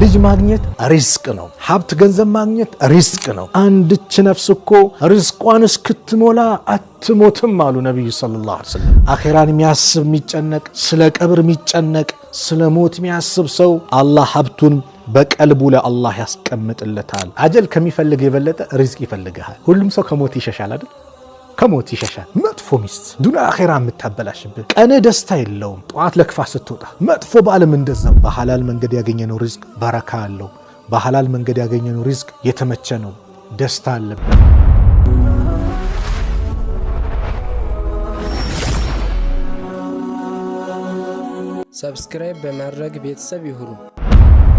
ልጅ ማግኘት ሪዝቅ ነው። ሀብት ገንዘብ ማግኘት ሪዝቅ ነው። አንድች ነፍስ እኮ ሪዝቋን እስክትሞላ አትሞትም አሉ ነቢዩ صلى الله عليه وسلم። አኼራን የሚያስብ የሚጨነቅ፣ ስለ ቀብር የሚጨነቅ፣ ስለ ሞት የሚያስብ ሰው አላህ ሀብቱን በቀልቡ ለአላህ ያስቀምጥለታል። አጀል ከሚፈልግ የበለጠ ሪዝቅ ይፈልግሃል። ሁሉም ሰው ከሞት ይሸሻል አይደል? ከሞት ይሸሻል። መጥፎ ሚስት ዱንያ አኼራ የምታበላሽብህ፣ ቀን ደስታ የለውም። ጠዋት ለክፋ ስትወጣ መጥፎ ባለም እንደዛው። በሐላል መንገድ ያገኘነው ሪዝቅ በረካ አለው። በሐላል መንገድ ያገኘነው ሪዝቅ የተመቸ ነው፣ ደስታ አለበት። Subscribe በማድረግ ቤተሰብ ይሁኑ።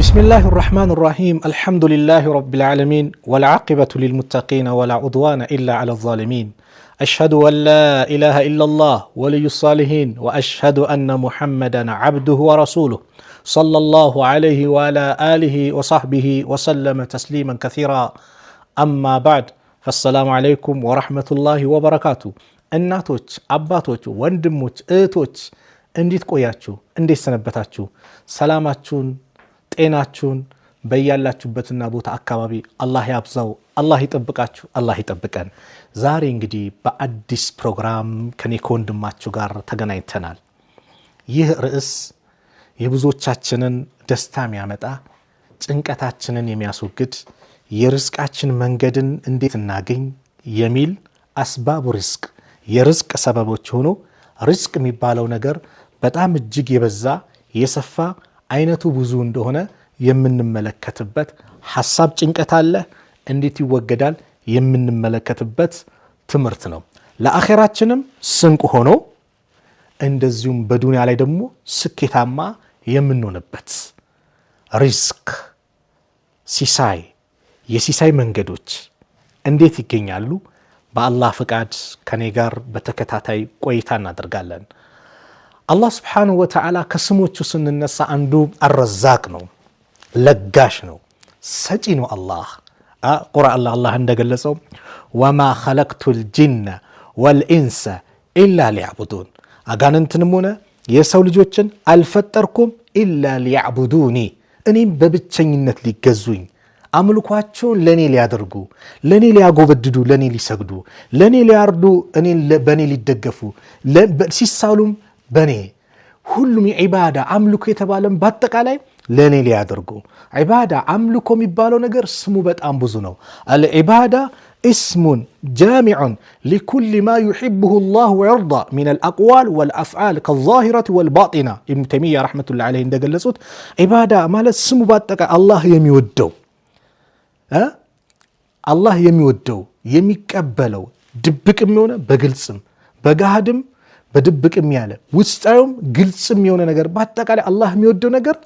بسم الله الرحمن الرحيم الحمد لله رب العالمين والعاقبة للمتقين ولا عدوان إلا على الظالمين أشهد أن لا إله إلا الله ولي الصالحين وأشهد أن محمدا عبده ورسوله صلى الله عليه وعلى آله وصحبه وسلم تسليما كثيرا أما بعد فالسلام عليكم ورحمة الله وبركاته። እናቶች፣ አባቶች፣ ወንድሞች፣ እህቶች እንዴት ቆያችሁ? እንዴት ሰነበታችሁ? ሰላማችሁን ጤናችሁን በያላችሁበትና ቦታ አካባቢ አላህ ያብዛው፣ አላህ ይጠብቃችሁ፣ አላህ ይጠብቀን። ዛሬ እንግዲህ በአዲስ ፕሮግራም ከኔ ከወንድማችሁ ጋር ተገናኝተናል። ይህ ርዕስ የብዙዎቻችንን ደስታ የሚያመጣ፣ ጭንቀታችንን የሚያስወግድ፣ የርዝቃችን መንገድን እንዴት እናገኝ የሚል أسباب الرزق፣ የርዝቅ ሰበቦች ሆኖ ርዝቅ የሚባለው ነገር በጣም እጅግ የበዛ የሰፋ አይነቱ ብዙ እንደሆነ የምንመለከትበት ሐሳብ፣ ጭንቀት አለ እንዴት ይወገዳል የምንመለከትበት ትምህርት ነው። ለአኼራችንም ስንቅ ሆኖ እንደዚሁም በዱንያ ላይ ደግሞ ስኬታማ የምንሆንበት ሪዝቅ፣ ሲሳይ፣ የሲሳይ መንገዶች እንዴት ይገኛሉ? በአላህ ፍቃድ ከኔ ጋር በተከታታይ ቆይታ እናደርጋለን። አላህ سبحانه وتعالى ከስሞቹ ስንነሳ አንዱ الرزاق ነው፣ ለጋሽ ነው፣ ሰጪ ነው። አላህ ቁርአን ላይ አላህ እንደገለጸው وما خلقت الجن والإنس إلا ليعبدون፣ አጋንንትንም ሆነ የሰው ልጆችን አልፈጠርኩም إلا ليعبدوني፣ እኔም በብቸኝነት ሊገዙኝ፣ አምልኳቸውን ለእኔ ሊያደርጉ፣ ለእኔ ሊያጎበድዱ፣ ለእኔ ሊሰግዱ፣ ለእኔ ሊያርዱ፣ በእኔ ሊደገፉ፣ ሲሳሉም በእኔ፣ ሁሉም የዒባዳ አምልኮ የተባለም በአጠቃላይ ለእኔ ሊያደርጉ። ዒባዳ አምልኮ የሚባለው ነገር ስሙ በጣም ብዙ ነው። العبادة اسم جامع لكل ما يحبه الله ويرضى من الأقوال والأفعال كالظاهرة والباطنة። ኢብኑ ተይሚያ رحمة الله عليه እንደገለጹት ዒባዳ ማለት ስሙ በአጠቃላይ አላህ የሚወደው የሚቀበለው፣ ድብቅም የሆነ በግልጽም፣ በገሃድም በድብቅም ያለ፣ ውስጣዊም ግልጽም የሆነ ነገር፣ በአጠቃላይ አላህ የሚወደው ነገር፣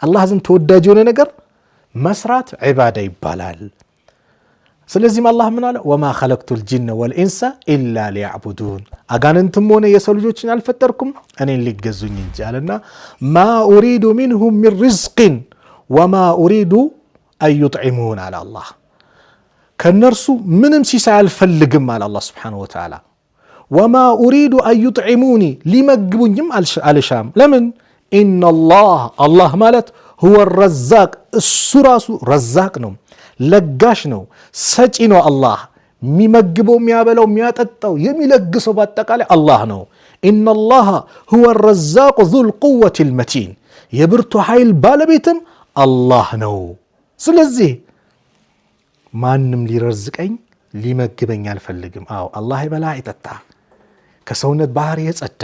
አላህ ዘንድ ተወዳጅ የሆነ ነገር መስራት ዒባዳ ይባላል። ስለዚህም አላህ ምን አለ? وما خلقت الجن والإنس إلا ليعبدون፣ አጋንንትም ሆነ የሰው ልጆችን አልፈጠርኩም እኔን ሊገዙኝ እንጂ አለና ما أريد منهم من رزق وما أريد أن يطعمون አለ አላህ። ከእነርሱ ምንም ሲሳይ አልፈልግም አለ አላህ سبحانه وتعالى። وما أريد أن يطعموني፣ ሊመግቡኝም አልሻም። ለምን? إن الله፣ አላህ ማለት هو الرزاق፣ እሱ ራሱ ረዛቅ ነው፣ ለጋሽ ነው፣ ሰጪ ነው። አላህ የሚመግበው፣ የሚያበላው፣ የሚያጠጣው፣ የሚለግሰው በአጠቃላይ አላህ ነው። إن الله هو الرزاق ذو القوة المتين፣ የብርቱ ኃይል ባለቤትም አላህ ነው። ስለዚህ ማንም ሊረዝቀኝ ሊመግበኝ አልፈልግም። አዎ አላህ ይበላ አይጠጣ፣ ከሰውነት ባህሪ የጸዳ፣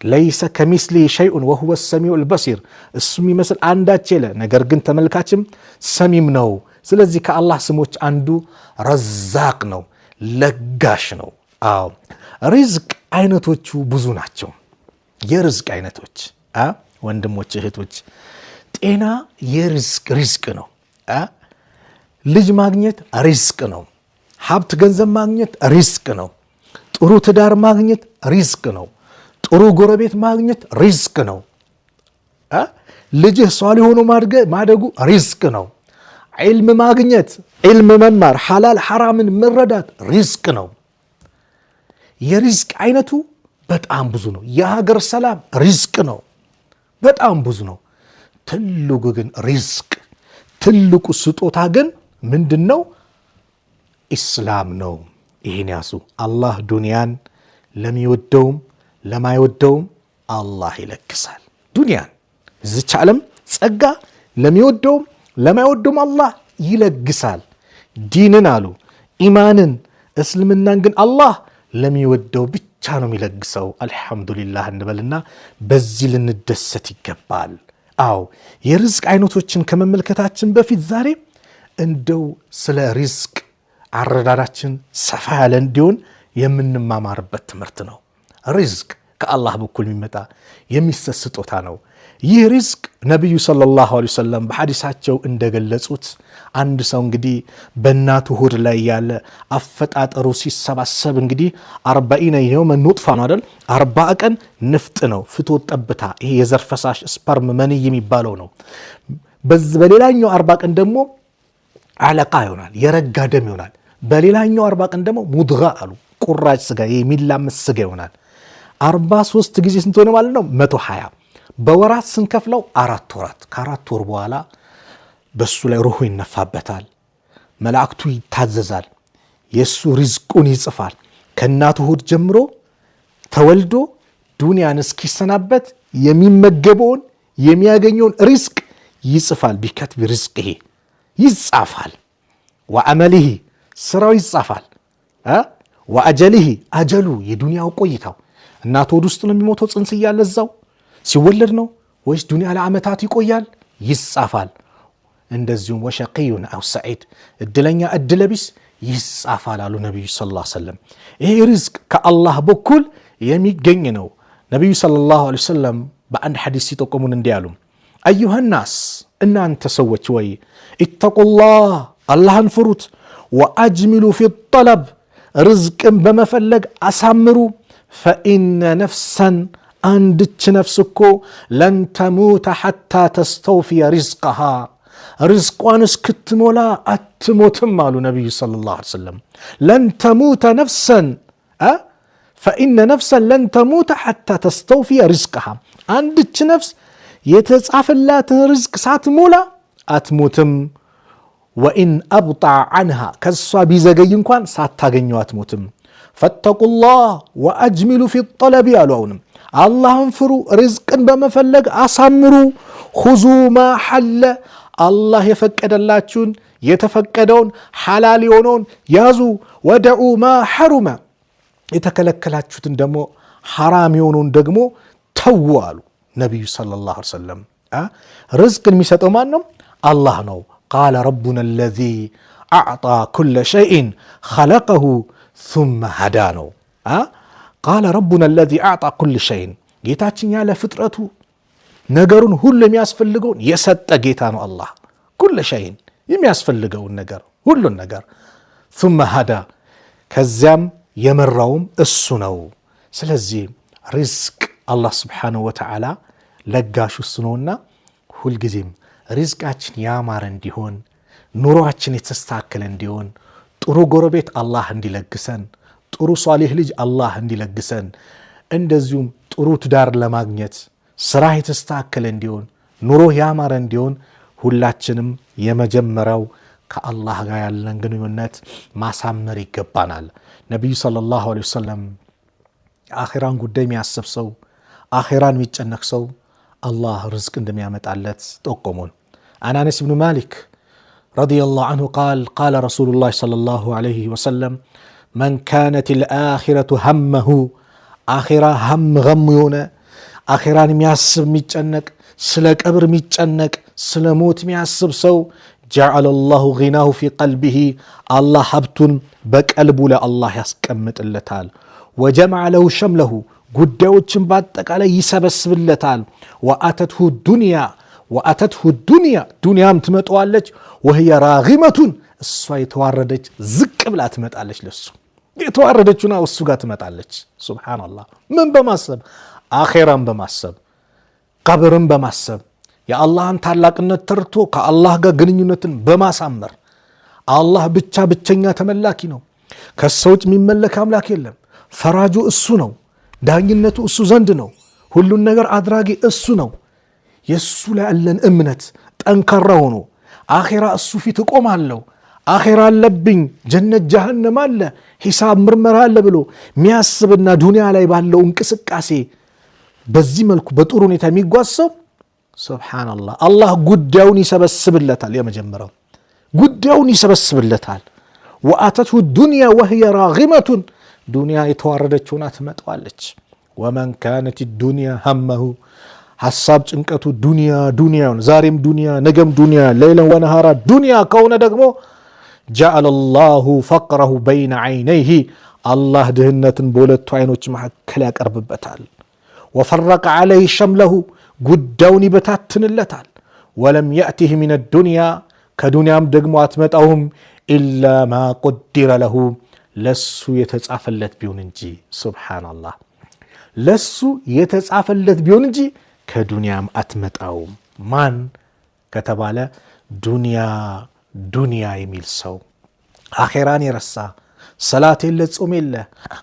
ليس كمثله شيء وهو السميع البصير፣ እሱ የሚመስል አንዳች የለ፣ ነገር ግን ተመልካችም ሰሚም ነው። ስለዚህ ከአላህ ስሞች አንዱ ረዛቅ ነው፣ ለጋሽ ነው። አዎ ሪዝቅ አይነቶቹ ብዙ ናቸው። የርዝቅ አይነቶች ወንድሞች እህቶች፣ ጤና የርዝቅ ሪዝቅ ነው። ልጅ ማግኘት ሪዝቅ ነው። ሀብት ገንዘብ ማግኘት ሪዝቅ ነው። ጥሩ ትዳር ማግኘት ሪዝቅ ነው። ጥሩ ጎረቤት ማግኘት ሪዝቅ ነው። ልጅህ ሷሊህ ሆኖ ማደጉ ሪዝቅ ነው። ዒልም ማግኘት፣ ዒልም መማር፣ ሐላል ሐራምን መረዳት ሪዝቅ ነው። የሪዝቅ አይነቱ በጣም ብዙ ነው። የሀገር ሰላም ሪዝቅ ነው። በጣም ብዙ ነው። ትልቁ ግን ሪዝቅ ትልቁ ስጦታ ግን ምንድነው? ኢስላም ነው። ይሄን ያሱ። አላህ ዱንያን ለሚወደውም ለማይወደውም አላህ ይለግሳል። ዱንያን እዚች ዓለም ጸጋ ለሚወደውም ለማይወደውም አላህ ይለግሳል። ዲንን አሉ ኢማንን እስልምናን ግን አላህ ለሚወደው ብቻ ነው የሚለግሰው። አልሐምዱሊላህ እንበልና በዚህ ልንደሰት ይገባል። አዎ የሪዝቅ አይነቶችን ከመመልከታችን በፊት ዛሬ እንደው ስለ ሪዝቅ አረዳዳችን ሰፋ ያለ እንዲሆን የምንማማርበት ትምህርት ነው። ሪዝቅ ከአላህ በኩል የሚመጣ የሚሰጥ ስጦታ ነው። ይህ ሪዝቅ ነቢዩ ሰለላሁ ዐለይሂ ወሰለም በሐዲሳቸው እንደገለጹት አንድ ሰው እንግዲህ በእናቱ ሆድ ላይ ያለ አፈጣጠሩ ሲሰባሰብ እንግዲህ 40 يوما نطفة ነው አይደል? 40 ቀን ንፍጥ ነው፣ ፍትወት ጠብታ፣ ይሄ የዘር ፈሳሽ sperm مني የሚባለው ነው። በሌላኛው 40 ቀን ደግሞ علقة ይሆናል፣ የረጋ ደም ይሆናል። በሌላኛው 40 ቀን ደግሞ مضغة አሉ፣ ቁራጭ ስጋ የሚላመስ ስጋ ይሆናል። 43 ጊዜ ስንት ሆነ ማለት ነው? 120። በወራት ስንከፍለው 4 ወራት። ከ4 ወር በኋላ በሱ ላይ ሩሁ ይነፋበታል፣ መላእክቱ ይታዘዛል፣ የሱ ሪዝቁን ይጽፋል። ከእናቱ ሆድ ጀምሮ ተወልዶ ዱንያን እስኪሰናበት የሚመገበውን የሚያገኘውን ሪዝቅ ይጽፋል። بكتب رزقه ይጻፋል። وعمله ስራው ይጻፋል። وأجله አጀሉ የዱንያው ቆይታው እናቱ ሆድ ውስጥ ነው የሚሞተው ጽንስ እያለ እዛው ሲወለድ ነው ወይስ ዱንያ ለዓመታት ይቆያል? ይጻፋል። እንደዚሁም وشقي أو سعيد እድለኛ እድለቢስ ይጻፋል አሉ ነቢዩ ሰለላሁ ዐለይሂ ወሰለም። ይሄ ሪዝቅ ከአላህ በኩል የሚገኝ ነው። ነቢዩ ሰለላሁ ዐለይሂ ወሰለም በአንድ ሐዲስ ሲጠቆሙን እንዲህ አሉ፣ أيها الناس እናንተ ሰዎች ወይ اتقوا الله አላህን ፍሩት፣ وأجملوا في الطلب ርዝቅን በመፈለግ አሳምሩ፣ فإن نفسا አንድች ነፍስ እኮ لن تموت حتى تستوفي رزقها ርዝቋን እስክትሞላ አትሞትም አሉ ነቢዩ ሰለላሁ ዐለይሂ ወሰለም። لن تموت نفسا فإن نفسا لن تموت حتى تستوفي رزقها አንድች ነፍስ የተጻፈላትን ርዝቅ ሳትሞላ አትሞትም። وإن أبطأ عنها ከሷ ቢዘገይ እንኳን ሳታገኘው አትሞትም። فاتقوا الله وأجملوا في الطلب አሉ። አሁንም አላህን ፍሩ፣ ርዝቅን በመፈለግ አሳምሩ። خذوا ما حل አላህ የፈቀደላችሁን የተፈቀደውን ሐላል የሆነውን ያዙ። ودعوا ما حرم የተከለከላችሁትን ደግሞ ሐራም የሆነውን ደግሞ ተዉ አሉ ነቢዩ ሰለላሁ ዐለይሂ ወሰለም። ርዝቅን የሚሰጠው ማን ነው? አላህ ነው። قال ربنا الذي أعطى كل شيء خلقه ثم هدى ነው። قال ربنا الذي أعطى كل شيء ጌታችን ያለ ፍጥረቱ ነገሩን ሁሉ የሚያስፈልገውን የሰጠ ጌታ ነው አላህ። كل شيء የሚያስፈልገውን ነገር ሁሉን ነገር ثم هدى ከዚያም የመራውም እሱ ነው። ስለዚህ ሪዝቅ አላህ ስብሓነሁ ወተዓላ ለጋሹ እሱ ነውና ሁልጊዜም ሪዝቃችን ያማረ እንዲሆን፣ ኑሯችን የተስተካከለ እንዲሆን፣ ጥሩ ጎረቤት አላህ እንዲለግሰን፣ ጥሩ ሷሊህ ልጅ አላህ እንዲለግሰን፣ እንደዚሁም ጥሩ ትዳር ለማግኘት ስራ የተስተካከለ እንዲሆን፣ ኑሮ ያማረ እንዲሆን ሁላችንም የመጀመሪያው ከአላህ ጋር ያለን ግንኙነት ማሳመር ይገባናል። ነቢዩ ሰለላሁ ዐለይሂ ወሰለም የአኼራን ጉዳይ የሚያስብ ሰው፣ አኼራን የሚጨነቅ ሰው አላህ ርዝቅ እንደሚያመጣለት ጠቆሙን። عن أنس بن مالك رضي الله عنه قال قال رسول الله صلى الله عليه وسلم من كانت الآخرة همه አኼራ هم غم የሆነ አኼራን የሚያስብ የሚጨነቅ፣ ስለ ቀብር የሚጨነቅ፣ ስለ ሞት የሚያስብ ሰው جعل الله غناه في قلبه አላህ ሀብቱን በቀልቡ ለአላህ ያስቀምጥለታል። وجمع له شمله ጉዳዮችን በአጠቃላይ ይሰበስብለታል። وأتته الدنيا وأتته الدنيا ዱንያም ትመጣዋለች። وهي راغمة እሷ የተዋረደች ዝቅ ብላ ትመጣለች። ለሱ የተዋረደችና እሱ ጋር ትመጣለች። ሱብሓነላህ። ምን በማሰብ አኼራን በማሰብ ቀብርን በማሰብ የአላህን ታላቅነት ተርቶ ከአላህ ጋር ግንኙነትን በማሳመር አላህ ብቻ ብቸኛ ተመላኪ ነው። ከሰው ውጭ የሚመለክ አምላክ የለም። ፈራጁ እሱ ነው። ዳኝነቱ እሱ ዘንድ ነው። ሁሉን ነገር አድራጊ እሱ ነው። የእሱ ላይ ያለን እምነት ጠንካራ ሆኖ አኼራ እሱ ፊት እቆማለሁ፣ አኼራ አለብኝ፣ ጀነት ጀሃነም አለ፣ ሂሳብ ምርመራ አለ ብሎ የሚያስብና ዱንያ ላይ ባለው እንቅስቃሴ በዚህ መልኩ በጥሩ ሁኔታ የሚጓዝ ሰው سبحان الله አላህ ጉዳዩን ይሰበስብለታል። የመጀመሪያው ጉዳዩን ይሰበስብለታል። وأتته الدنيا وهي راغمة ዱንያ የተዋረደች ሆና ትመጣዋለች። ومن كانت الدنيا همه ሐሳብ ጭንቀቱ ዱንያ ዱንያ፣ ዛሬም ዱንያ ነገም ዱንያ፣ ليلا ونهارا ዱንያ ከሆነ ደግሞ جعل الله فقره بين عينيه አላህ ድህነትን በሁለቱ አይኖች መካከል ያቀርብበታል። وفرق عليه شمله ጉዳዩን ይበታትንለታል። ولم يأته من الدنيا ከዱንያም ደግሞ አትመጣውም إلا ما قدر له ለሱ የተጻፈለት ቢሆን እንጂ። سبحان الله ለሱ የተጻፈለት ቢሆን እንጂ ከዱንያም አትመጣውም። ማን ከተባለ ዱንያ ዱንያ የሚል ሰው አኼራን የረሳ፣ ሰላት የለ፣ ጾም የለ፣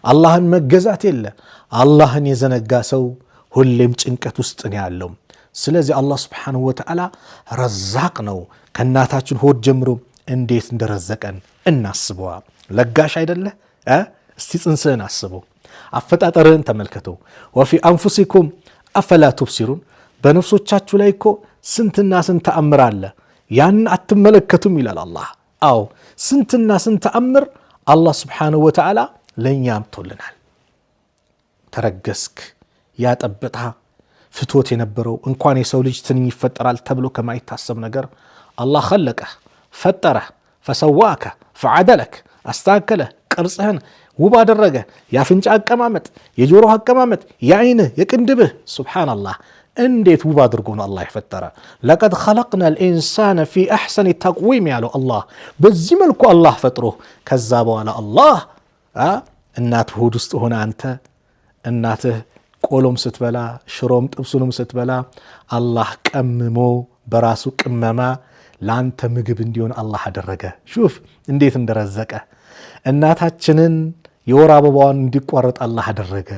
አላህን መገዛት የለ፣ አላህን የዘነጋ ሰው ሁሌም ጭንቀት ውስጥ ነው ያለው። ስለዚህ አላህ سبحانه وتعالى ረዛቅ ነው። ከእናታችን ሆድ ጀምሮ እንዴት እንደረዘቀን እናስበዋ። ለጋሽ አይደለ? እስቲ ጽንስህን አስበው፣ አፈጣጠርህን ተመልከተው። وفي أنفسكم أفلا تبصرون፣ በነፍሶቻችሁ ላይ እኮ ስንትና ስንት ተአምር አለ፣ ያንን አትመለከቱም ይላል አላህ። አዎ ስንትና ስንት ተአምር አላህ سبحانه وتعالى ለእኛ አምጥቶልናል። ተረገስክ ያጠብታ ፍትወት የነበረው እንኳን የሰው ልጅ ትንኝ ይፈጠራል ተብሎ ከማይታሰብ ነገር አላህ ኸለቀህ፣ ፈጠረህ፣ ፈሰዋከ ፈዓደለክ፣ አስተካከለህ፣ ቅርጽህን ውብ አደረገ። የአፍንጫ አቀማመጥ፣ የጆሮ አቀማመጥ፣ የአይንህ፣ የቅንድብህ ሱብሓነላህ እንዴት ውብ አድርጎ ነው አላህ የፈጠረ። ለቀድ ኸለቅና ልኢንሳነ ፊ አሕሰን ተቅዊም ያለው አላህ በዚህ መልኩ አላህ ፈጥሮ ከዛ በኋላ አላህ እናት ሆድ ውስጥ ሆነ አንተ እናትህ ቆሎም ስትበላ ሽሮም ጥብሱንም ስትበላ አላህ ቀምሞ በራሱ ቅመማ ለአንተ ምግብ እንዲሆን አላህ አደረገ። ሹፍ እንዴት እንደረዘቀ። እናታችንን የወር አበባዋን እንዲቋረጥ አላህ አደረገ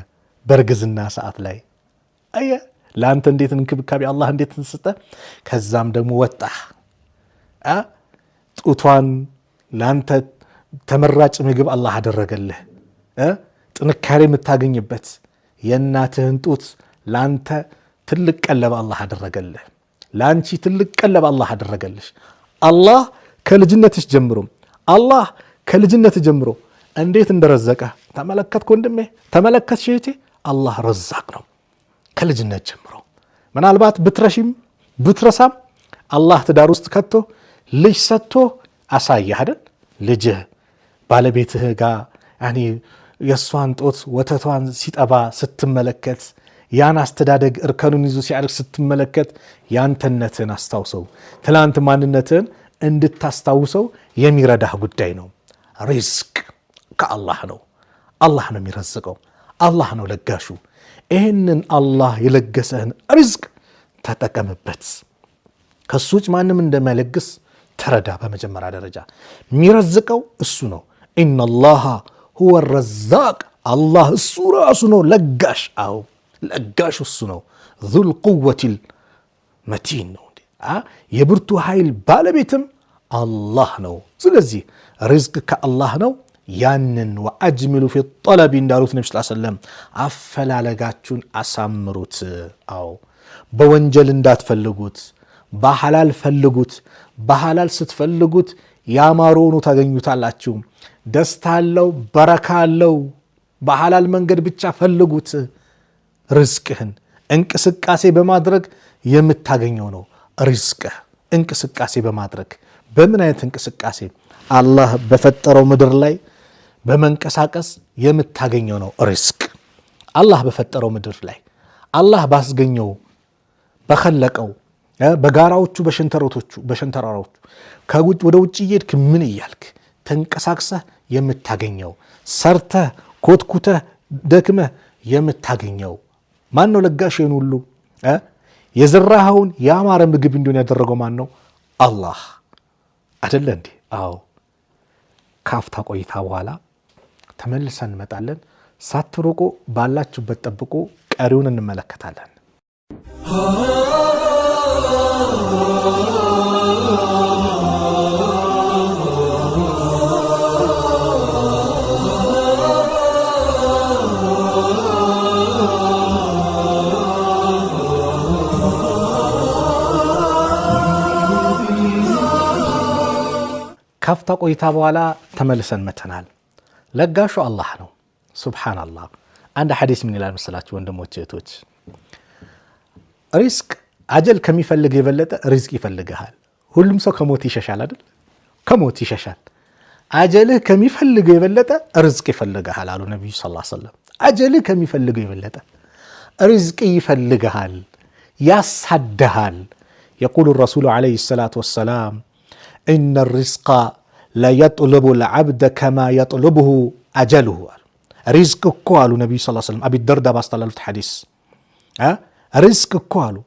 በእርግዝና ሰዓት ላይ። አየ ለአንተ እንዴት እንክብካቤ አላህ እንዴት እንስጠ። ከዛም ደግሞ ወጣ ጡቷን ለአንተ ተመራጭ ምግብ አላህ አደረገልህ፣ ጥንካሬ የምታገኝበት የእናትህን ጡት ለአንተ ትልቅ ቀለብ አላህ አደረገልህ። ለአንቺ ትልቅ ቀለብ አላህ አደረገልሽ። አላህ ከልጅነትሽ ጀምሮ አላህ ከልጅነት ጀምሮ እንዴት እንደረዘቀ ተመለከትክ ወንድሜ፣ ተመለከትሽ እህቴ። አላህ ረዛቅ ነው ከልጅነት ጀምሮ። ምናልባት ብትረሺም ብትረሳም አላህ ትዳር ውስጥ ከቶ ልጅ ሰጥቶ አሳየህ አይደል? ልጅህ ባለቤትህ ጋር ያኔ የእሷን ጦት ወተቷን ሲጠባ ስትመለከት፣ ያን አስተዳደግ እርከኑን ይዞ ሲያድግ ስትመለከት ያንተነትህን አስታውሰው። ትላንት ማንነትህን እንድታስታውሰው የሚረዳህ ጉዳይ ነው። ሪዝቅ ከአላህ ነው። አላህ ነው የሚረዝቀው። አላህ ነው ለጋሹ። ይህንን አላህ የለገሰህን ሪዝቅ ተጠቀምበት። ከሱ ውጭ ማንም እንደማይለግስ ተረዳ። በመጀመሪያ ደረጃ የሚረዝቀው እሱ ነው። إن الله هو الرزاق፣ አላህ እሱ ራሱ ነው ለጋሽ። አዎ ለጋሽ እሱ ነው። ذو القوة المتين ነው። የብርቱ ኃይል ባለቤትም አላህ ነው። ስለዚህ ሪዝቅ ከአላህ ነው። ያንን وأجملوا في الطلب እንዳሉት ነቢ ስ ሰለም አፈላለጋችሁን አሳምሩት። አዎ በወንጀል እንዳትፈልጉት፣ በሐላል ፈልጉት። በሐላል ስትፈልጉት ያማረ ሆኖ ታገኙታላችሁ። ደስታ አለው፣ በረካ አለው። በሐላል መንገድ ብቻ ፈልጉት። ርዝቅህን እንቅስቃሴ በማድረግ የምታገኘው ነው። ርዝቅህ እንቅስቃሴ በማድረግ በምን አይነት እንቅስቃሴ? አላህ በፈጠረው ምድር ላይ በመንቀሳቀስ የምታገኘው ነው ሪዝቅ። አላህ በፈጠረው ምድር ላይ አላህ ባስገኘው በኸለቀው በጋራዎቹ በሸንተረቶቹ በሸንተራሮቹ ወደ ውጭ እየሄድክ ምን እያልክ ተንቀሳቅሰህ የምታገኘው፣ ሰርተህ ኮትኩተህ ደክመህ የምታገኘው። ማን ነው ለጋሽ? ይህን ሁሉ የዘራኸውን ያማረ ምግብ እንዲሆን ያደረገው ማን ነው? አላህ አደለ እንዴ? አዎ። ካፍታ ቆይታ በኋላ ተመልሰን እንመጣለን። ሳትርቁ ባላችሁበት ጠብቁ። ቀሪውን እንመለከታለን። ካፍታ ቆይታ በኋላ ተመልሰን መተናል። ለጋሹ አላህ ነው። ሱብሓነላህ። አንድ ሐዲስ ምን ይላል መሰላችሁ ወንድሞች እህቶች? ሪዝቅ አጀል ከሚፈልግ የበለጠ ሪዝቅ ይፈልግሃል። ሁሉም ሰው ከሞት ይሸሻል አይደል? ከሞት ይሸሻል። አጀልህ ከሚፈልገው የበለጠ ርዝቅ ይፈልግሃል አሉ ነቢዩ صلى الله عليه وسلم። አጀልህ ከሚፈልገው የበለጠ ርዝቅ ይፈልግሃል፣ ያሳድሃል። يقول الرسول عليه الصلاة والسلام إن الرزق ليطلب العبد كما يطلبه أجله አሉ። ሪዝቅ እኮ አሉ ነቢዩ صلى الله عليه وسلم፣ አቢ ደርዳ ባስተላለፉት ሐዲስ፣ ሪዝቅ እኮ አሉ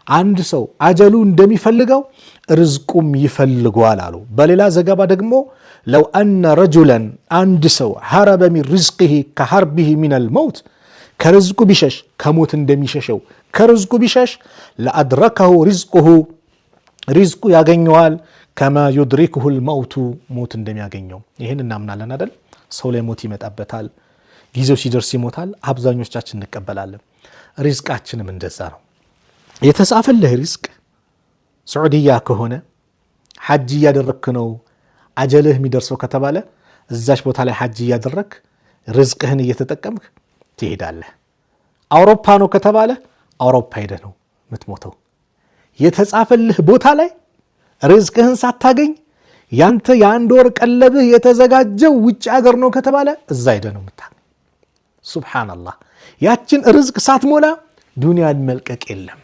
አንድ ሰው አጀሉ እንደሚፈልገው ርዝቁም ይፈልገዋል አሉ። በሌላ ዘገባ ደግሞ لو أن رجلا አንድ ሰው هرب من رزقه كهربه من الموت ከርዝቁ ቢሸሽ ከሞት እንደሚሸሸው ከርዝቁ ቢሸሽ لأدركه رزقه ሪዝቁ ያገኘዋል كما يدركه الموت ሞት እንደሚያገኘው። ይህን እናምናለን አደል? ሰው ላይ ሞት ይመጣበታል፣ ጊዜው ሲደርስ ይሞታል። አብዛኞቻችን እንቀበላለን። ሪዝቃችንም እንደዛ ነው። የተጻፈልህ ሪዝቅ ስዑድያ ከሆነ ሐጅ እያደረግክ ነው አጀልህ የሚደርሰው ከተባለ እዛች ቦታ ላይ ሐጅ እያደረግክ ርዝቅህን እየተጠቀምክ ትሄዳለህ። አውሮፓ ነው ከተባለ አውሮፓ ሄደህ ነው የምትሞተው። የተጻፈልህ ቦታ ላይ ርዝቅህን ሳታገኝ ያንተ የአንድ ወር ቀለብህ የተዘጋጀው ውጭ ሀገር ነው ከተባለ እዛ ሄደህ ነው የምታገኝ። ሱብሓነላህ። ያችን ርዝቅ ሳትሞላ ዱንያን መልቀቅ የለም።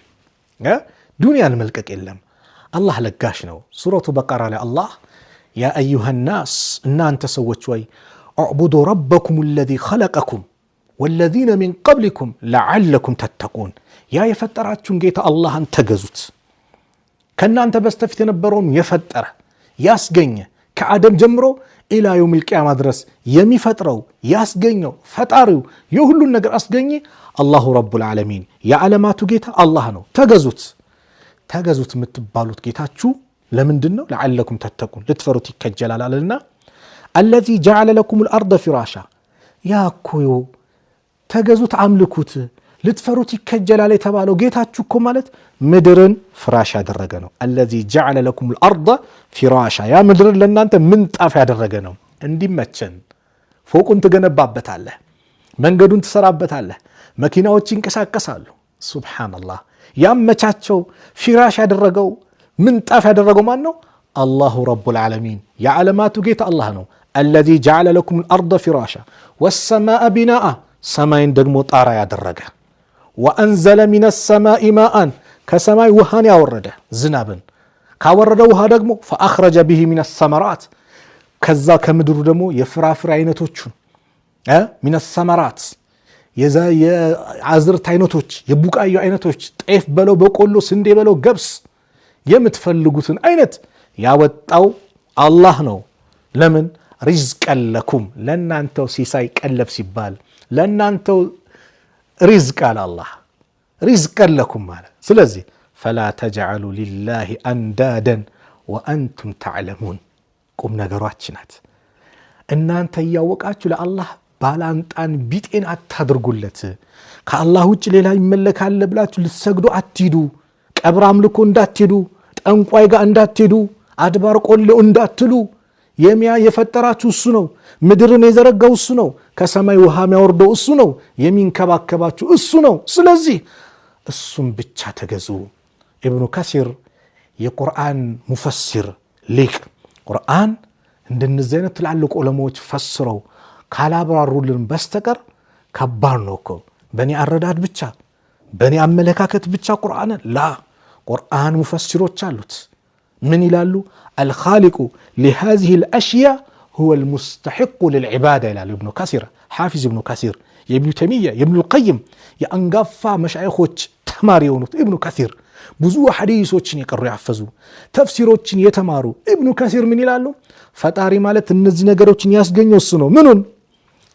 ዱንያን መልቀቅ የለም። አላህ ለጋሽ ነው። ሱረቱ በቀራ ላይ አላህ يا أيها الناس እናንተ ሰዎች ወይ اعبدوا ربكم الذي خلقكم والذين من قبلكم لعلكم تتقون። ያ የፈጠራችሁን ጌታ አላህን ተገዙት። ከእናንተ በስተፊት የነበረውን የፈጠረ ያስገኘ ከአደም ጀምሮ إلى يوم القيامة ድረስ የሚፈጥረው ያስገኘው ፈጣሪው የሁሉን ነገር አስገኘ الله رب العالمين የዓለማቱ ጌታ አላህ ነው። ተገዙት። ተገዙት የምትባሉት ጌታችሁ ለምንድን ነው? لعلكم تتقون ልትፈሩት ይከጀላል አለና الذي جعل لكم الأرض فراشا ያ እኮ ተገዙት፣ አምልኩት፣ ልትፈሩት ይከጀላል የተባለው ጌታችሁ እኮ ማለት ምድርን ፍራሽ ያደረገ ነው። الذي جعل لكم الأرض فراشا ያ ምድርን ለእናንተ ምንጣፍ ያደረገ ነው። እንዲመቸን ፎቁን ትገነባበታለህ፣ መንገዱን ትሰራበታለህ፣ መኪናዎች ይንቀሳቀሳሉ። ሱብሓነላህ። ያመቻቸው ፍራሽ ያደረገው ምንጣፍ ያደረገው ማን ነው? الله رب العالمين የዓለማቱ ጌታ አላህ ነው። الذي جعل لكم الأرض فراشا والسماء بناء ሰማይን ደግሞ ጣራ ያደረገ وأنزل من السماء ماء ከሰማይ ውሃን ያወረደ ዝናብን ካወረደ ውሃ ደግሞ فأخرج به من الثمرات ከዛ ከምድሩ ደግሞ የፍራፍሬ አይነቶቹን من الثمرات የአዝርት አይነቶች የቡቃዩ አይነቶች ጤፍ በለው በቆሎ፣ ስንዴ በለው ገብስ የምትፈልጉትን አይነት ያወጣው አላህ ነው። ለምን رزقا لكم ለእናንተው ሲሳይ ቀለብ ሲባል ለእናንተው ሪዝቅ አለ አላህ رزقا لكم አለ። ስለዚህ فلا تجعلوا لله أندادا وأنتم تعلمون። ቁም ነገሯች ናት። እናንተ እያወቃችሁ ለአላህ ባላንጣን ቢጤን አታድርጉለት። ከአላህ ውጭ ሌላ ይመለካል ብላችሁ ልትሰግዱ አትሂዱ። ቀብር አምልኮ እንዳትሄዱ፣ ጠንቋይ ጋር እንዳትሄዱ፣ አድባር ቆሌው እንዳትሉ። የሚያ የፈጠራችሁ እሱ ነው። ምድርን የዘረጋው እሱ ነው። ከሰማይ ውሃ የሚያወርደው እሱ ነው። የሚንከባከባችሁ እሱ ነው። ስለዚህ እሱም ብቻ ተገዙ። ኢብኑ ከሲር የቁርአን ሙፈሲር ሊቅ፣ ቁርአን እንደነዚህ አይነት ትላልቅ ዑለማዎች ፈስረው ካላብራሩልን በስተቀር ከባድ ነው እኮ። በእኔ አረዳድ ብቻ በእኔ አመለካከት ብቻ ቁርአንን لا ቁርአን ሙፈሲሮች አሉት። ምን ይላሉ? الخالق لهذه الأشياء هو المستحق للعبادة ይላሉ ኢብኑ ከሲር፣ ሓፊዝ ኢብኑ ከሲር የኢብኑ ተይሚያ የኢብኑ ልቀይም የአንጋፋ መሻይኾች ተማሪ የሆኑት ኢብኑ ከሲር ብዙ ሐዲሶችን የቀሩ ያፈዙ ተፍሲሮችን የተማሩ ኢብኑ ከሲር ምን ይላሉ? ፈጣሪ ማለት እነዚህ ነገሮችን ያስገኘው እሱ ነው። ምኑን?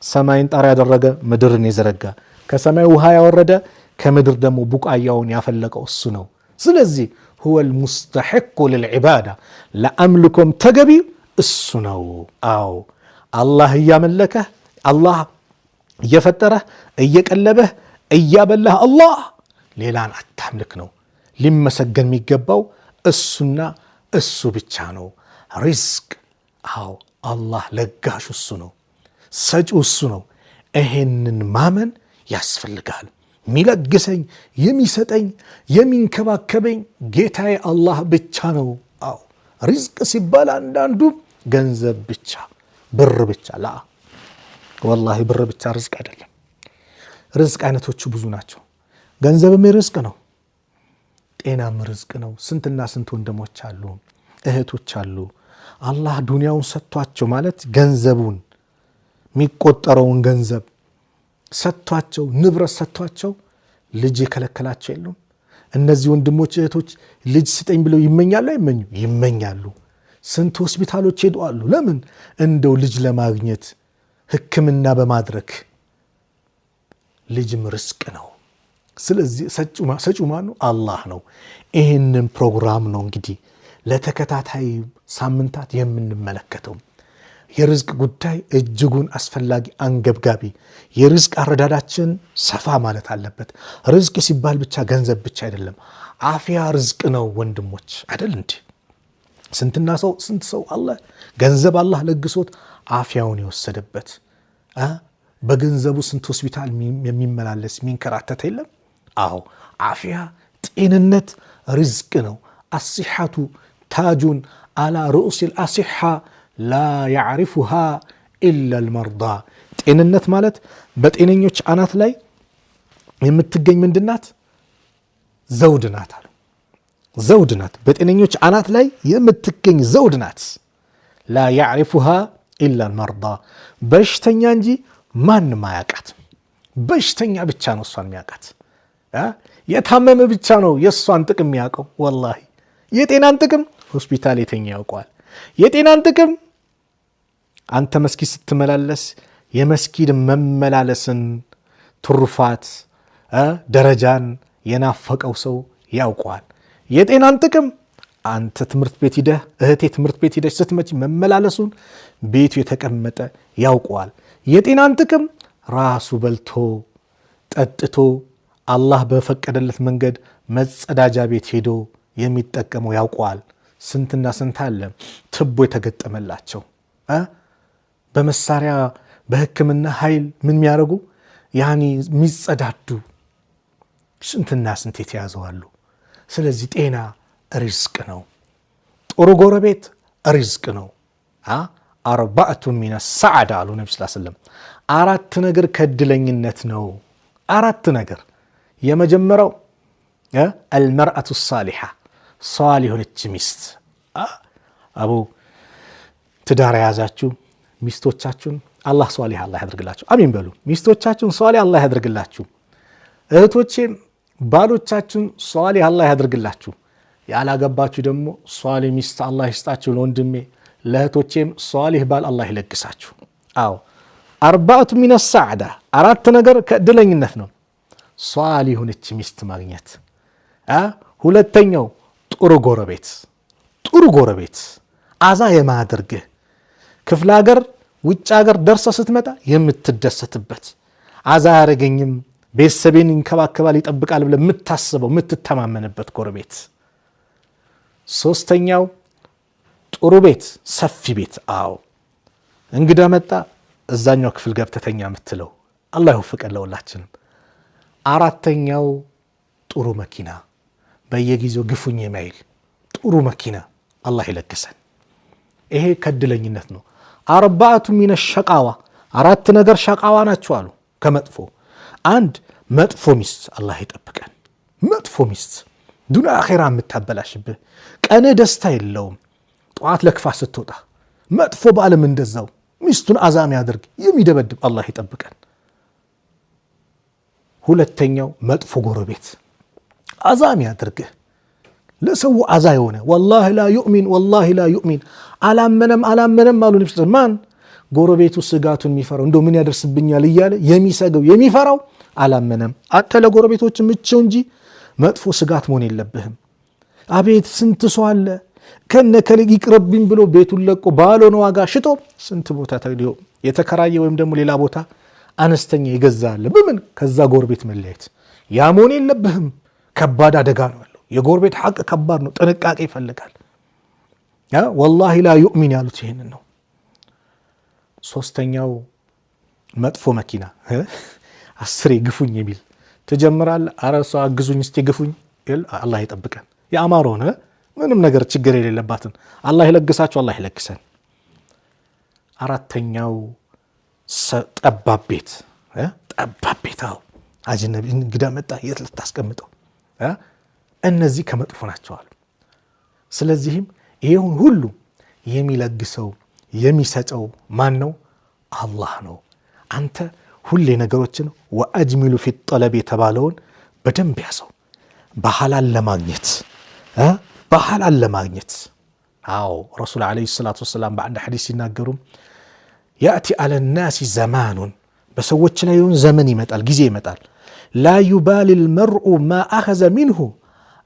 ሰማይን ጣራ ያደረገ ምድርን የዘረጋ ከሰማይ ውሃ ያወረደ ከምድር ደግሞ ቡቃያውን ያፈለቀው እሱ ነው። ስለዚህ هو المستحق للعبادة ለአምልኮም ተገቢ እሱ ነው። አዎ አላህ እያመለከህ አላህ እየፈጠረህ እየቀለበህ እያበላህ አላህ ሌላን አታምልክ ነው። ሊመሰገን የሚገባው እሱና እሱ ብቻ ነው። ሪዝቅ አዎ አላህ ለጋሹ እሱ ነው፣ ሰጪው እሱ ነው። ይሄንን ማመን ያስፈልጋል። የሚለግሰኝ የሚሰጠኝ የሚንከባከበኝ ጌታዬ አላህ ብቻ ነው። አዎ ሪዝቅ ሲባል አንዳንዱ ገንዘብ ብቻ ብር ብቻ لا والله ብር ብቻ ርዝቅ አይደለም። ርዝቅ አይነቶቹ ብዙ ናቸው። ገንዘብም ርዝቅ ነው፣ ጤናም ርዝቅ ነው። ስንትና ስንት ወንድሞች አሉ፣ እህቶች አሉ። አላህ ዱንያውን ሰጥቷቸው ማለት ገንዘቡን የሚቆጠረውን ገንዘብ ሰጥቷቸው ንብረት ሰጥቷቸው ልጅ የከለከላቸው የሉም። እነዚህ ወንድሞች እህቶች ልጅ ስጠኝ ብለው ይመኛሉ አይመኙ? ይመኛሉ። ስንት ሆስፒታሎች ሄደዋሉ። ለምን? እንደው ልጅ ለማግኘት ሕክምና በማድረግ ልጅም ርዝቅ ነው። ስለዚህ ሰጪው ማነው? አላህ ነው። ይህንን ፕሮግራም ነው እንግዲህ ለተከታታይ ሳምንታት የምንመለከተው። የርዝቅ ጉዳይ እጅጉን አስፈላጊ አንገብጋቢ፣ የርዝቅ አረዳዳችን ሰፋ ማለት አለበት። ርዝቅ ሲባል ብቻ ገንዘብ ብቻ አይደለም። አፍያ ርዝቅ ነው ወንድሞች፣ አይደል እንዴ? ስንትና ሰው ስንት ሰው አለ ገንዘብ አላህ ለግሶት አፍያውን የወሰደበት፣ በገንዘቡ ስንት ሆስፒታል የሚመላለስ የሚንከራተት የለም? አዎ አፍያ ጤንነት ርዝቅ ነው። الصحة تاج على رؤوس الأصحاء لا يعرفها إلا المرضى። ጤንነት ማለት በጤነኞች አናት ላይ የምትገኝ ምንድናት? ዘውድ ናት አሉ። ዘውድ ናት። በጤነኞች አናት ላይ የምትገኝ ዘውድ ናት። لا يعرفها إلا المرضى፣ በሽተኛ እንጂ ማንም አያውቃት። በሽተኛ ብቻ ነው እሷን የሚያውቃት። የታመመ ብቻ ነው የእሷን ጥቅም የሚያውቀው። والله የጤናን ጥቅም ሆስፒታል የተኛ ያውቀዋል። የጤናን ጥቅም አንተ መስጊድ ስትመላለስ የመስጊድ መመላለስን ትሩፋት ደረጃን የናፈቀው ሰው ያውቀዋል። የጤናን ጥቅም አንተ ትምህርት ቤት ሂደህ እህቴ ትምህርት ቤት ሂደሽ ስትመጪ መመላለሱን ቤቱ የተቀመጠ ያውቀዋል። የጤናን ጥቅም ራሱ በልቶ ጠጥቶ አላህ በፈቀደለት መንገድ መጸዳጃ ቤት ሄዶ የሚጠቀመው ያውቀዋል። ስንትና ስንት አለ ትቦ የተገጠመላቸው በመሳሪያ በሕክምና ኃይል ምን የሚያደርጉ ያኒ የሚጸዳዱ ስንትና ስንት የተያዘዋሉ። ስለዚህ ጤና ሪዝቅ ነው። ጥሩ ጎረቤት ሪዝቅ ነው። أربعة من السعادة አሉ ነቢ ስ ስለም፣ አራት ነገር ከእድለኝነት ነው። አራት ነገር፣ የመጀመሪያው المرأة الصالحة፣ ሷሊህ የሆነች ሚስት። አቡ ትዳር የያዛችሁ ሚስቶቻችሁን አላህ ሷሊህ አላህ ያድርግላችሁ። አሚን በሉ። ሚስቶቻችሁን ሷሊህ አላህ ያድርግላችሁ። እህቶቼ ባሎቻችሁን ሷሊህ አላህ ያድርግላችሁ። ያላገባችሁ ደግሞ ሷሊህ ሚስት አላህ ይስጣችሁ። ለወንድሜ ለእህቶቼም ሷሊህ ባል አላህ ይለግሳችሁ። አዎ أربعة من السعادة፣ አራት ነገር ከእድለኝነት ነው። ሷሊህ የሆነች ሚስት ማግኘት። ሁለተኛው ጥሩ ጎረቤት፣ ጥሩ ጎረቤት አዛ የማያደርግህ ክፍለ ሀገር ውጭ ሀገር ደርሰ ስትመጣ የምትደሰትበት፣ አዛ አያደርገኝም ቤተሰቤን ይንከባከባል ይጠብቃል ብለህ የምታስበው የምትተማመንበት ጎረቤት። ሶስተኛው ጥሩ ቤት፣ ሰፊ ቤት። አዎ እንግዳ መጣ እዛኛው ክፍል ገብተተኛ የምትለው አላህ ይወፍቀን ለሁላችንም። አራተኛው ጥሩ መኪና፣ በየጊዜው ግፉኝ የማይል ጥሩ መኪና አላህ ይለግሰን። ይሄ ከእድለኝነት ነው። أربعة من الشقاوة፣ አራት ነገር شقاوة ናቸው አሉ ከመጥፎ። አንድ መጥፎ ሚስት አላህ ይጠብቀን። መጥፎ ሚስት ዱንያ አኼራ የምታበላሽብህ፣ ቀንህ ደስታ የለውም። ጠዋት ለክፋት ስትወጣ መጥፎ ባልም እንደዛው ሚስቱን አዛ የሚያደርግ የሚደበድብ አላህ ይጠብቀን። ሁለተኛው መጥፎ ጎረቤት አዛ የሚያደርግህ፣ ለሰው አዛ የሆነ፣ والله لا يؤمن والله لا يؤمن፣ አላመነም አላመነም አሉ ነቢ። ማን ጎረቤቱ ስጋቱን የሚፈራው እንደው ምን ያደርስብኛል እያለ የሚሰገው የሚፈራው አላመነም። አንተ ለጎረቤቶች ምቸው እንጂ መጥፎ ስጋት መሆን የለብህም። አቤት ስንት ሰው አለ ከነ ከልግ ይቅርብኝ ብሎ ቤቱን ለቆ ባልሆነ ዋጋ ሽጦ ስንት ቦታ የተከራየ ወይም ደግሞ ሌላ ቦታ አነስተኛ የገዛ አለ። በምን ከዛ ጎረቤት መለየት ያ መሆን የለብህም። ከባድ አደጋ ነው ያለው። የጎረቤት ሐቅ ከባድ ነው፣ ጥንቃቄ ይፈልጋል። والله لا يؤمن ያሉት ይህንን ነው። ሶስተኛው መጥፎ መኪና፣ አስሬ ግፉኝ የሚል ትጀምራል። አረ እሷ አግዙኝ እስቲ ግፉኝ። አላህ ይጠብቀን። የአማሮን ምንም ነገር ችግር የሌለባትን አላህ ይለግሳችሁ፣ አላህ ይለግሰን። አራተኛው ጠባብ ቤት፣ ጠባብ ቤት። አዎ አጅነቢ እንግዳ መጣ፣ የት ልታስቀምጠው? እነዚህ ከመጥፎ ናቸው አሉ። ስለዚህም ይሄውን ሁሉ የሚለግሰው የሚሰጠው ማን ነው? አላህ ነው። አንተ ሁሌ ነገሮችን وأجملوا في الطلب የተባለውን በደንብ ያዘው። በሐላል ለማግኘት፣ በሐላል ለማግኘት። አዎ ረሱል عليه الصلاة والسلام በአንድ ሐዲስ ሲናገሩ يأتي على الناس زمان፣ በሰዎች ላይ የሆን ዘመን ይመጣል፣ ጊዜ ይመጣል። لا يبالي المرء ما أخذ منه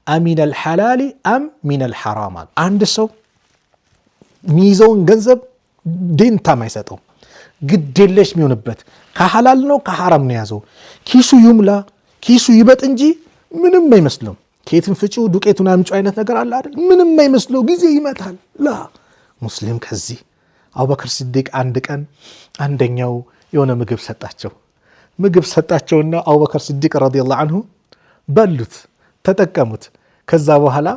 أمن الحلال أم من الحرام አሉ። አንድ ሰው የሚይዘውን ገንዘብ ዴንታም አይሰጠው፣ ግዴለሽ የሚሆንበት ከሐላል ነው ከሐራም ነው የያዘው። ኪሱ ይሙላ ኪሱ ይበጥ እንጂ ምንም አይመስለውም። ከየትም ፍጪው ዱቄቱን አምጪው አይነት ነገር አለ አይደል? ምንም አይመስለው ጊዜ ይመጣል። ላ ሙስሊም ከዚህ አቡበክር ሲዲቅ አንድ ቀን አንደኛው የሆነ ምግብ ሰጣቸው። ምግብ ሰጣቸውና አቡበክር ሲዲቅ رضي الله عنه በሉት፣ ተጠቀሙት። ከዛ በኋላ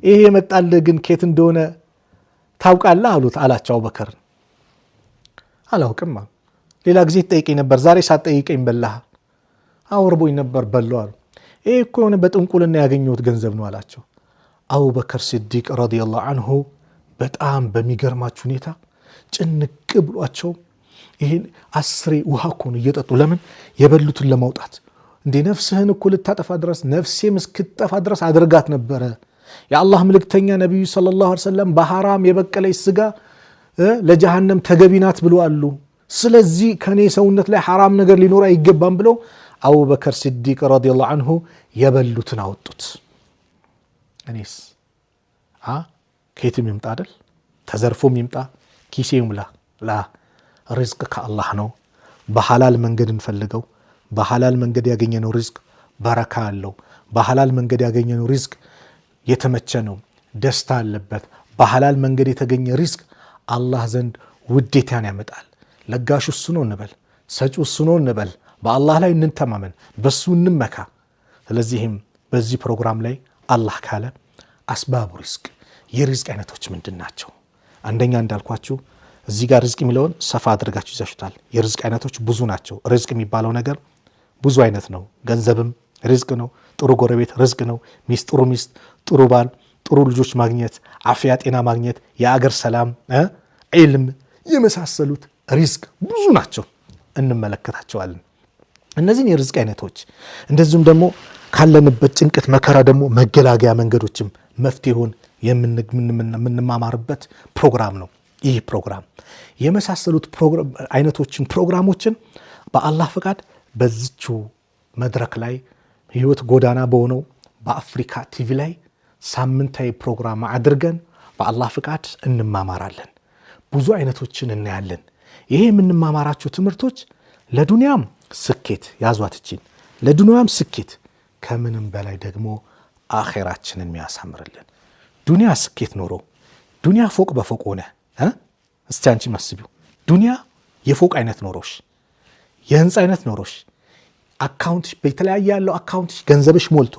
ይሄ የመጣልህ ግን ኬት እንደሆነ ታውቃለህ አሉት አላቸው። አቡበክር አላውቅም፣ ሌላ ጊዜ ትጠይቀኝ ነበር፣ ዛሬ ሳትጠይቀኝ በላህ። አውርቦኝ ነበር በሉ አሉ። ይሄ እኮ የሆነ በጥንቁልና ያገኘሁት ገንዘብ ነው አላቸው። አቡበክር ሲዲቅ ረዲየላሁ አንሁ በጣም በሚገርማችሁ ሁኔታ ጭንቅ ብሏቸው ይህን አስሬ ውሃ እኮ ነው እየጠጡ፣ ለምን የበሉትን ለማውጣት። እንዴ ነፍስህን እኮ ልታጠፋ ድረስ፣ ነፍሴም እስክትጠፋ ድረስ አድርጋት ነበረ። የአላህ መልእክተኛ ነቢዩ ሰለላሁ ዐለይሂ ወሰለም በሐራም የበቀለች ስጋ ለጀሃነም ተገቢ ናት ብሎ አሉ። ስለዚህ ከኔ ሰውነት ላይ ሐራም ነገር ሊኖር አይገባም ብለው አቡበከር ሲዲቅ ረዲየላሁ አንሁ የበሉትን አወጡት። እኔስ ከየትም ይምጣ አይደል፣ ተዘርፎም ይምጣ ኪሴ ይሙላ፣ ላ ሪዝቅ ከአላህ ነው። በሐላል መንገድ እንፈልገው። በሐላል መንገድ ያገኘነው ሪዝቅ በረካ አለው። በሐላል መንገድ ያገኘነው ሪዝቅ የተመቸ ነው፣ ደስታ አለበት። በሐላል መንገድ የተገኘ ሪዝቅ አላህ ዘንድ ውዴታን ያመጣል። ለጋሹ እሱ ነው እንበል፣ ሰጪው እሱ ነው እንበል። በአላህ ላይ እንተማመን፣ በሱ እንመካ። ስለዚህም በዚህ ፕሮግራም ላይ አላህ ካለ أسباب الرزق፣ የሪዝቅ አይነቶች ምንድን ናቸው? አንደኛ እንዳልኳችሁ እዚህ ጋር ሪዝቅ የሚለውን ሰፋ አድርጋችሁ ይዛችሁታል። የሪዝቅ አይነቶች ብዙ ናቸው። ሪዝቅ የሚባለው ነገር ብዙ አይነት ነው። ገንዘብም ሪዝቅ ነው። ጥሩ ጎረቤት ሪዝቅ ነው። ሚስት፣ ጥሩ ሚስት፣ ጥሩ ባል፣ ጥሩ ልጆች ማግኘት፣ አፍያ ጤና ማግኘት፣ የአገር ሰላም፣ ዒልም የመሳሰሉት ሪዝቅ ብዙ ናቸው። እንመለከታቸዋለን እነዚህን የሪዝቅ አይነቶች። እንደዚሁም ደግሞ ካለንበት ጭንቀት መከራ ደግሞ መገላገያ መንገዶችም መፍትሄውን የምንማማርበት ፕሮግራም ነው። ይህ ፕሮግራም የመሳሰሉት አይነቶችን ፕሮግራሞችን በአላህ ፈቃድ በዚቹ መድረክ ላይ ህይወት ጎዳና በሆነው በአፍሪካ ቲቪ ላይ ሳምንታዊ ፕሮግራም አድርገን በአላህ ፍቃድ እንማማራለን። ብዙ አይነቶችን እናያለን። ይሄ የምንማማራቸው ትምህርቶች ለዱንያም ስኬት ያዟት እቺን፣ ለዱንያም ስኬት ከምንም በላይ ደግሞ አኼራችንን የሚያሳምርልን። ዱንያ ስኬት ኖሮ ዱንያ ፎቅ በፎቅ ሆነ፣ እስቲ አንቺም አስቢው። ዱንያ የፎቅ አይነት ኖሮሽ፣ የህንፃ አይነት ኖሮሽ፣ account ሽ በተለያየ ያለው account ሽ ገንዘብሽ ሞልቶ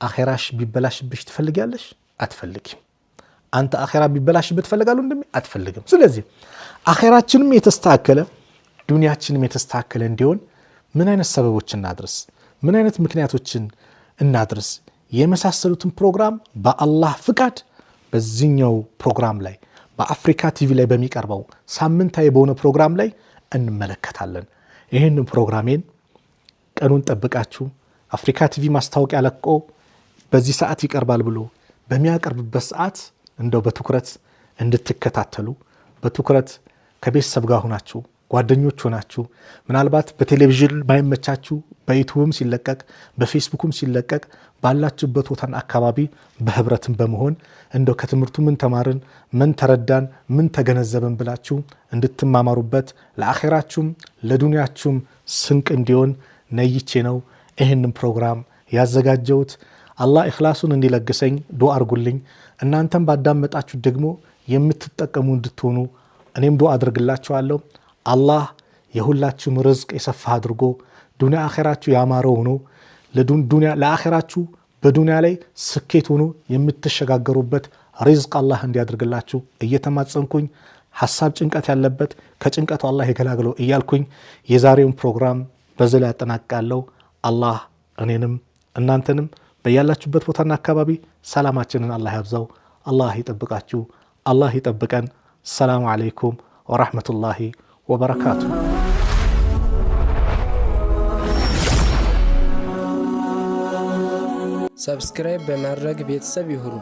አኼራሽ ቢበላሽብሽ ትፈልጊያለሽ? አትፈልጊም። አንተ አኼራ ቢበላሽብህ ትፈልጋለህ? እንደሚ አትፈልግም። ስለዚህ አኼራችንም የተስተካከለ ዱንያችንም የተስተካከለ እንዲሆን ምን አይነት ሰበቦች እናድርስ፣ ምን አይነት ምክንያቶችን እናድርስ፣ የመሳሰሉትን ፕሮግራም በአላህ ፍቃድ በዚህኛው ፕሮግራም ላይ በአፍሪካ ቲቪ ላይ በሚቀርበው ሳምንታዊ በሆነ ፕሮግራም ላይ እንመለከታለን። ይህንን ፕሮግራሜን ቀኑን ጠብቃችሁ አፍሪካ ቲቪ ማስታወቂያ ለቆ በዚህ ሰዓት ይቀርባል ብሎ በሚያቀርብበት ሰዓት እንደው በትኩረት እንድትከታተሉ፣ በትኩረት ከቤተሰብ ጋር ሆናችሁ፣ ጓደኞች ሆናችሁ፣ ምናልባት በቴሌቪዥን ባይመቻችሁ በዩቱብም ሲለቀቅ በፌስቡክም ሲለቀቅ ባላችሁበት ቦታና አካባቢ በህብረትም በመሆን እንደው ከትምህርቱ ምን ተማርን፣ ምን ተረዳን፣ ምን ተገነዘብን ብላችሁ እንድትማማሩበት ለአኼራችሁም ለዱንያችሁም ስንቅ እንዲሆን ነይቼ ነው ይህንን ፕሮግራም ያዘጋጀሁት። አላህ ኢኽላሱን እንዲለግሰኝ ዱዓ አርጉልኝ። እናንተም ባዳመጣችሁ ደግሞ የምትጠቀሙ እንድትሆኑ እኔም ዱዓ አድርግላችኋለሁ። አላህ የሁላችሁም ርዝቅ የሰፋ አድርጎ ዱንያ አኼራችሁ ያማረ ሆኖ ለአኼራችሁ በዱንያ ላይ ስኬት ሆኖ የምትሸጋገሩበት ሪዝቅ አላህ እንዲያደርግላችሁ እየተማጸንኩኝ፣ ሀሳብ ጭንቀት ያለበት ከጭንቀቱ አላህ ይገላግለው እያልኩኝ የዛሬውን ፕሮግራም በዚህ ላይ ያጠናቅቃለሁ። አላህ እኔንም እናንተንም በያላችሁበት ቦታና አካባቢ ሰላማችንን አላህ ያብዛው። አላህ ይጠብቃችሁ፣ አላህ ይጠብቀን። ሰላሙ ዓለይኩም ወራህመቱላሂ ወበረካቱ። Subscribe በማድረግ ቤተሰብ ይሁኑ።